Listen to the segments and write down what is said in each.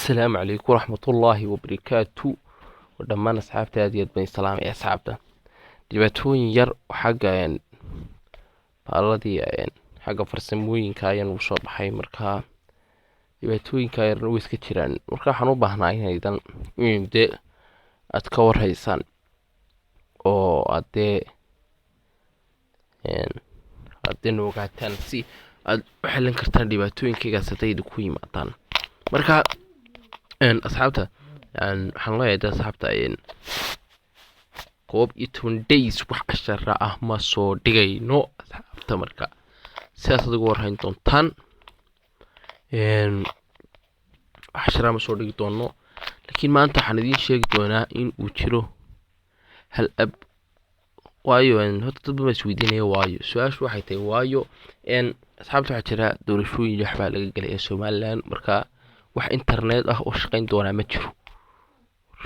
Asalaamu calaykum waraxmatullaahi wabarakaatu. Dhammaan asxaabta aad iyo aad baan salaamaya. Asxaabta, dhibaatooyin yar oo xagga baaladii, xagga farsamooyinka ayaan ugu soo baxay. Markaa dhibaatooyinka yarna way iska jiraan. Marka waxaan u baahnaa inaydan in dee aad ka warhaysaan oo aad dee aad dee ogaataan si aad u xalin kartaan dhibaatooyinkaygaas hadday idinku yimaadaan. Marka asxaabta, waxaan leeyahay de asxaabta, 11 days wax cashara ah ma soo dhigayno, asxaabta. Marka sidaas aad uga warhayn doontaan, wax cashara ma soo dhigi doono, laakiin maanta waxaan idiin sheegi doonaa in uu jiro hal app. Waayo, horta dad badan baa isweydiinaya. Waayo, su-aashu waxay tahay, waayo, asxaabta, waxaa jira doorashooyin, waxbaa laga gelay ee Somaliland. Marka wax internet ah oo shaqayn doonaa ma jiro,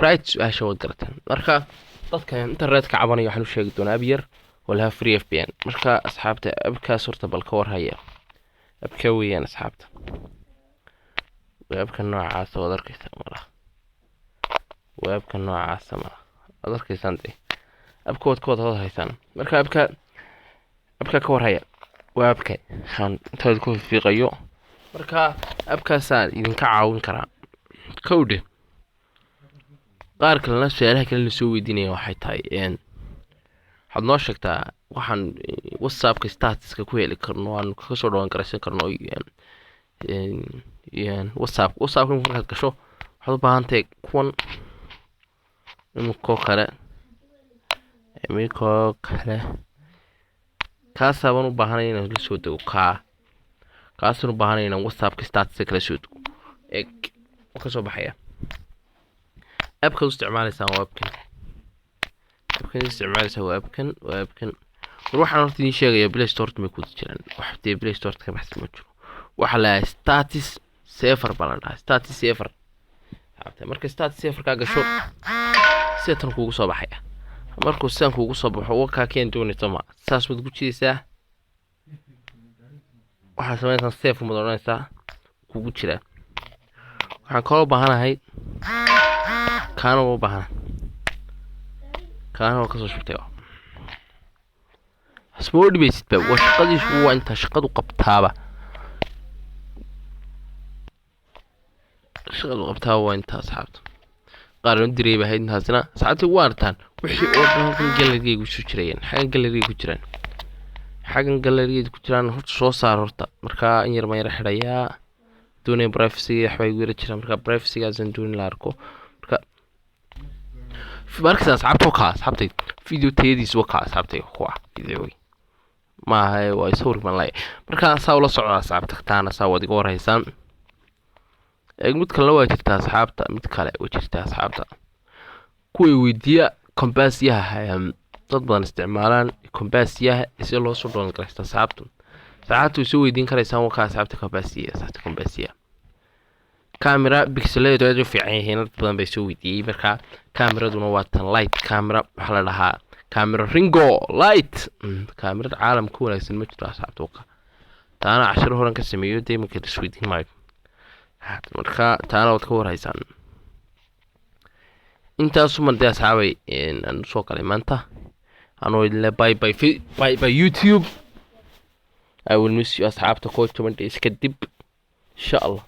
right? Su-aasha waad garataan. Marka dadka internetka cabanaya waxaan u sheegi doonaa app yar oo lahaa Free VPN. Marka asxaabta, appkaas horta bal ka warhaya. Appka weeyaan, asxaabta, waa appka noocaasa, waad arkeysaa malaha. Waa appka noocaasa malaha, waad arkeysaan dee. Appka waad ka wada haysaan. Marka appka ka warhaya waa appka waxaan intaad ku fiiqayo. Marka appkaasaan idinka caawin karaa kowdhe. Qaar kalena su-aalaha kalena soo weydiinaya waxay tahay, waxaad noo sheegtaa waxaan WhatsAppka statuska ku heli karno, aan kaga soo dhawaan garaysan karno WhatsApp. WhatsAppka markaad gasho waxaad u baahan tahay kuwan iminkoo kale, iminkoo kale kaasaabaan u baahanay inaan la soo dego. Kaasaan u baahanay inaan WhatsAppka statuska kala soo dego. Eeg, wuu ka soo baxaya. Appkaad u isticmaalaysaan waa appkan. Appkan isticmaalaysaa waa appkan, waa appkan. War, waxaan horta idiin sheegayaa, Play Store may ku jiraan. Wax dee Play Store ka baxsan ma jiro. Waxaa la dhahaa Status Saver baa la dhahaa, Status Saver. Marka Status Saver kaa gasho, sida tan kuugu soo baxaya. Markuu sidan kuugu soo baxo, wakaa keen doonayso ma saas waad ku jidaysaa. Waxaad samaynaysaa save umaad odhanaysaa, kugu jiraa. Waxaan kaloo baahanahay kaana, waa u baahana kaana, waa kasoo shubtay. Hasma dhibaysidba, waa shaqadiisu, waa intaa shaqadu qabtaaba. Shaqadu qabtaaba waa intaa. Asxaabta qaar u diray ba ahayd intaasina. Asxaabta, waa artaan wixii oo dhan halkan gallerygayga kusoo jirayaan, xaggan galleryga ku jiraan, xaggan gallerygayga ku jiraan. Horta soo saar horta. Markaa in yar baan yara xidhayaa, doonaya privacy waxbaa igu yara jiraan. Marka privacygaasaan doonin la arko. Marka markasta, asxaabta, waa kaa. Asxaabtay, video tayadiisu waa kaa. Asxaabtay, kuwa video maaha, waa sawir baan leeyahay. Marka saa ula socda, asxaabta, taana saa waad iga warhaysaan. Eeg, mid kalena waa jirtaa, asxaabta, mid kale waa jirtaa. Asxaabta, kuway weydiiya Camtasia-ha, dad badan isticmaalaan Camtasia-ha si loo soo download garaysta. Asxaabta way soo weydiin karaysaan. Waa kaa, asxaabta, Camtasia. Asxaabta, Camtasia camera pixeladeedu aad u fiican yihiin, dad badan bay soo weydiiyey. Marka cameraduna waa tan light camera, waxaa la dhahaa camera Ringo Light. Camerada caalamka ka wanaagsan ma jirto, asxaabta. Waka taana cashiro horan ka sameeyo dee, marka la isweydiin maayo. Marka taana waad ka warhaysaan. Intaasuman dee, asxaabay, aan usoo galay maanta anoo idinle bye bye, bye bye YouTube, I will miss you. Asxaabta, 11 days kadib, insha Allah.